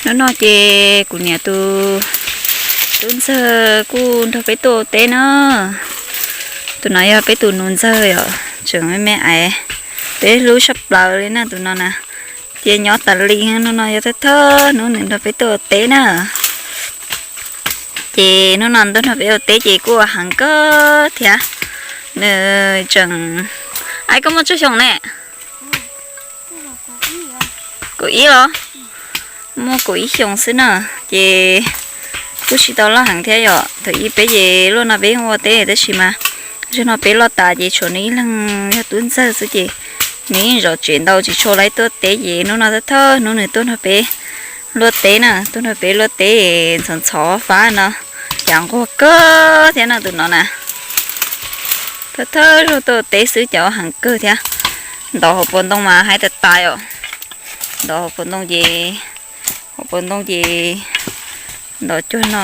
Hnub no ces kuv niam tus tub ntxawg kuj nrog peb tuaj ua teb na. Tus no yog peb tus nus ntxawg yom, tseem me me aiv, peb hlub tshaj plaws li na tus no na. Ces nyob tas li, hnub no yog thawj thawj hnub nws nrog peb tuaj ua teb na. Ces hnub no nws tuaj nrog peb ua teb ces kuj ua heev kawg thiab. Nws tseem, aib, koj muaj tsawg xyoo ne? Kaum ib los? Muaj kaum ib xyoos xwb na. Ces kuj tsis tau loj heev thiab yom. Thaum ub peb ces luaj no peb ua teb tab sis mas zaum no peb loj tas ces tshuav nws ib leeg yog tub ntxawg xwb ces nws yeej zov tsev ntau tsis tshua laib tuaj teb ces hnub no thawj thawj hnub nws tuaj nrog peb luaj teb na, tuaj nrog peb luaj teb ntxhov ntxhov fab no. Cas nquag kawg thiab no tus no na. Thawj thawj zaug tuaj teb xwb cas ua heev kawg thiab. Ntov hauv paus ntoo mas haib tas tas os. Ntov hauv paus ntoo ces, hauv paus ntoo ces ntov cuag no.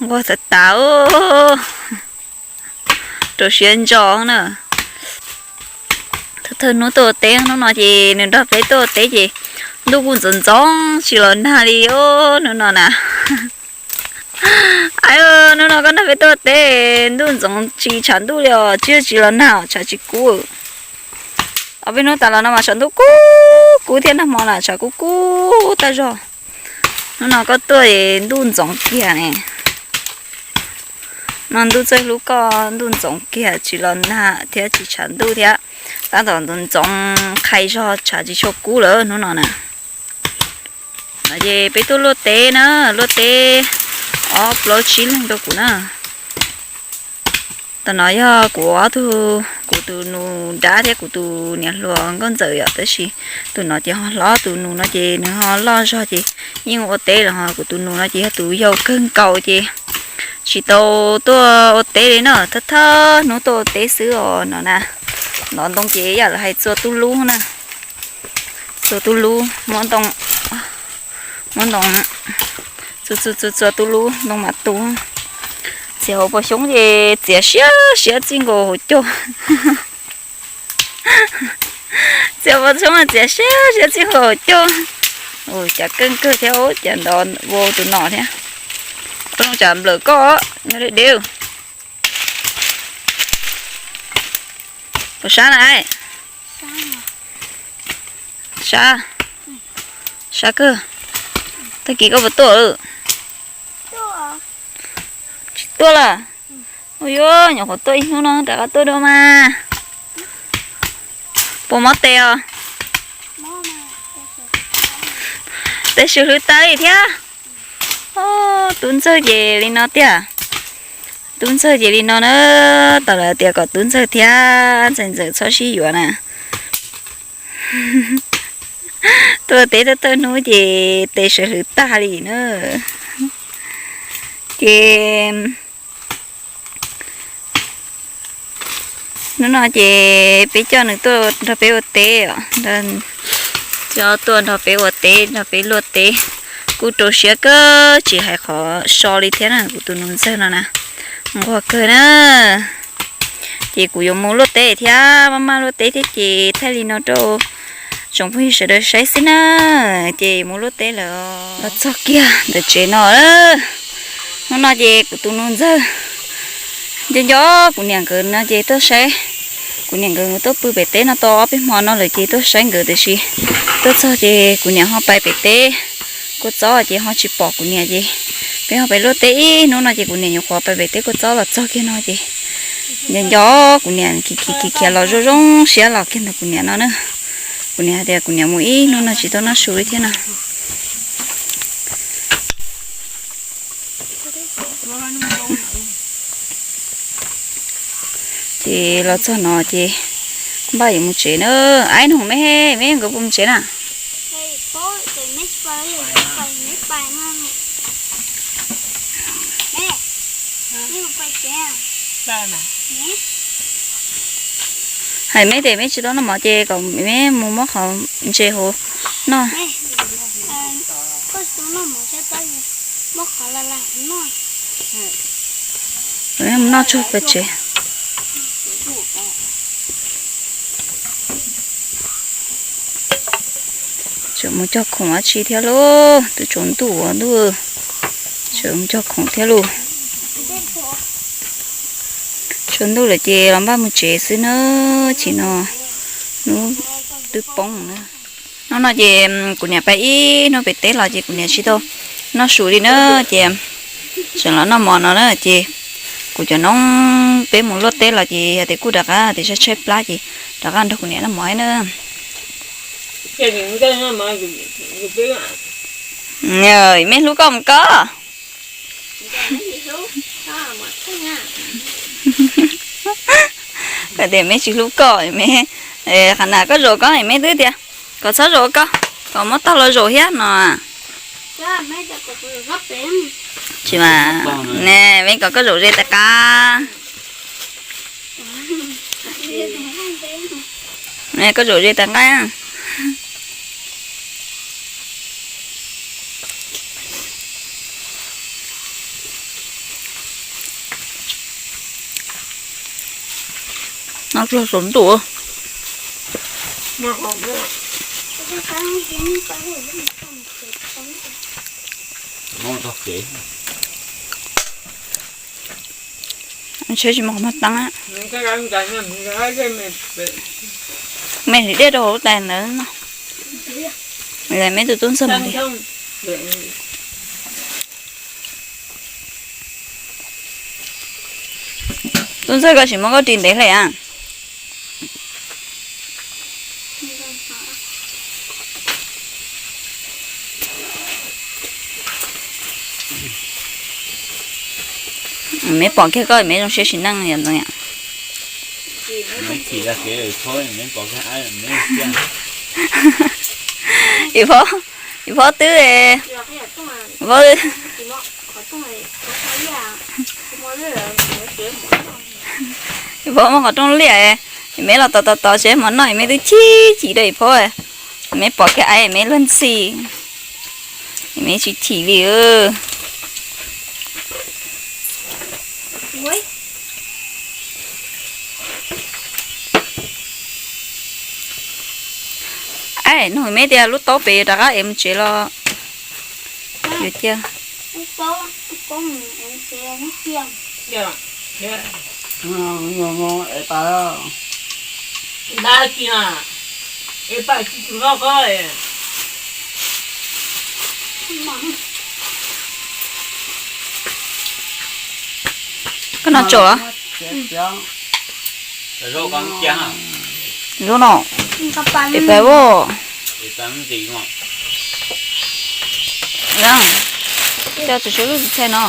Nquag tas tas, rau siab ntso na. Thawj thawj hnub tuaj ua teb, hnub no ces nws nrog peb tuaj ua teb ces ntuj kuj ntxoov ntxoov tsis los nag li os hnub no na. Aib, hnub no koj nrog peb tuaj ua teb ntuj ntxoov tsis tshav ntuj li os, tsis tsis los nag os, tshav tsis kub. Ob peb hnub tas los no mas tshav ntuj kub kub thiab, nag hmo na tshav kub kub tag zog. Hnub no koj tuaj ntuj ntxoov kiag ne. No ntuj txawj hlub koj, ntuj ntxoov kiag tsis los nag thiab tsis tshav ntuj thiab. Tab tom ntxoov ntxoov qhai zog tshav tsis tshua kub lawm hnub no na. No ces peb tuaj luaj teb na, luaj teb ob plaub tsib leeg rau kuv na. Tam no yog kuv ob tug, kuv tus nus dab thiab kuv tus niam hluas nkauj ntxawm yom, tab sis tus no ces ho hlob, tus nus no ces nws ho loj zog ces yeej ua teb lawm, ho kuv tus nus no ces yog tus yau kawg nkaus ces tsis tau tuaj ua teb li na, thawj thawj hnub tuaj ua teb xwb os no na. Ntov ntoo ces yam lawv hais txua tub lub na. Txua tub lub, muab ntoo, muab ntoo, txua txua txua tub lub ntoo mas tu. Txiav hauv paus xyoob ces txiav siab siab txij nkaus hauv caug. Txiav hauv paus xyoob txiav siab siab txij nkaus hauv caug. Cas keej kawg thiab, cas ntov vau tus no thiab. Ua zoo tsam nplawm koj nyob deb deb. Puas sab na? Sab, sab kawg. Tag kis koj puas tuaj? Tsis tuaj lawm. Ua yuav nyuam qhuav tuaj ib hnub no rov qab tuaj dua mas. Puas mob tes os? Tes sawv hlwv tas li thiab. Tub ntxawg ces li no tiag. Tub ntxawg ces li no na. Tau lawv tias kom tub ntxawg thiab ntxhais ntxawm txhob sib yuav na. Tuaj teb thawj thawj hnub ces tes sawv hlwv tag li na. Ces hnub no ces peb coj nws tuaj nrog peb ua teb os. Coj tuaj nrog peb ua teb, nrog peb luaj teb. Kuj rau siab kawg tsis hais qhov so li thiab na, kuv tus nus ntxawg no na. Nquag kawg na. Ces kuv yuav mus luaj teb thiab, maj maj luaj teb thiab ces thaij li no rau tsoom phooj ywg sawv daws saib xwb na. Ces mus luaj teb lawm. Los txog kiag ntawm tsev no. Hnub no ces kuv tus nus ntxawg nco nco kuv niam nkawd no ces tuaj saib. Kuv niam nkawd tuaj pw pem teb no tau ob peb hmo no lawm ces tuaj saib nkawd tiam sis tuaj txog ces kuv niam ho pais pem teb kua txob ces ho tsis pom kuv niam ces peb ho pais luaj teb ib hnub no ces kuv niam nyuam qhuav pais pem teb kua txob los txog kiag no ces nco nco kuv niam khiav khiav los zoo zoo siab los kiag ntawm kuv niam no na. Kuv niam hais tias kuv niam mus ib hnub no tsis tau noj su li thiab no. Ces los txog no ces npaj yuav mus tsev na. Aib, nug me, me nkawd puas mus tsev na? Hais me tes me tsis tau noj mov ces kom me mus muab qhov ntses hauv noj. Kom me mus noj tsuag pem tsev. Mus cog khoom dab tsi thiab lauj, twb tsaus ntuj ua ntuj, sawv mus cog khoom thiab lauj. Tsaus ntuj lawm ces los npaj mus tsev xwb na, chim no hnub twb poob na. Hnub no ces kuv niam pais ib hnub pem teb los ces kuv niam tsis tau noj su li na, ces tseem los noj mov no na ces kuv cov noob peb mus luaj teb los ces yog tias kuj rov qab tias tshaib tshaib plab ces rov qab nrog kuv niam noj mov na. Me hlub koj mus koj. Koj tias me tsis hlub koj me, qhov na koj zaum koj me twb tias kom txhob zaum koj, kom muab tog los zaum thiab no. Tsis mas, ne me kom koj zaum ze tas qab. Koj zaum ze tas nqaij. No tsuag saum ntuj. Tsheb tsis muaj qhov muag teeb. Me hliv dej rau hauv tais ntawd no. Me tus tub ntxawg mas li. Tub ntxawg koj tsis muab koj ris ntev hle a. Me pom kiag koj me zoo siab sim neej yom ntxoov yom. Ib phob, ib phob twb, ib phob muaj qhov rooj liaj, me los tos tos tos tsev mov noj me twb chim chim rau ib phob. Me pom kiag aiv me luag ntxhi, me tsis chim li. Aib, nug me tias lub taub pem yuav rov qab ev mus tsev los yuav cia. Koj no tsom. Zoo no. Tes pais ua. Coj tsis sub lub txhais no.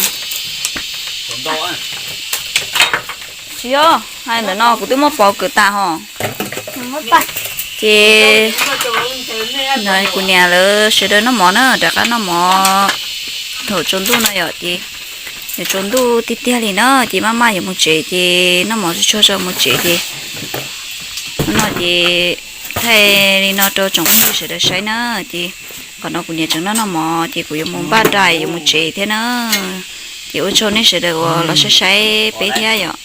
Tsis yog, hais ntawm no kuv twb muab pov kws tas hos. Ces kuv niam lawv sawv daws noj mov na, rov qab noj mov thaum tsaus ntuj no yom, ces yuav tsaus ntuj tiag tiag li na, ces maj maj yuav mus tsev, ces noj mov tsuag tsuag tso mus tsev ces no ces thaij li no rau tsoom phooj ywg sawv daws saib na, ces qhov no kuv niam tseem noj noj mov ces kuv yuav mus npaj rais yuav mus tsev thiab na, ces ua tsaug nej sawv daws uas los saib saib peb thiab yom.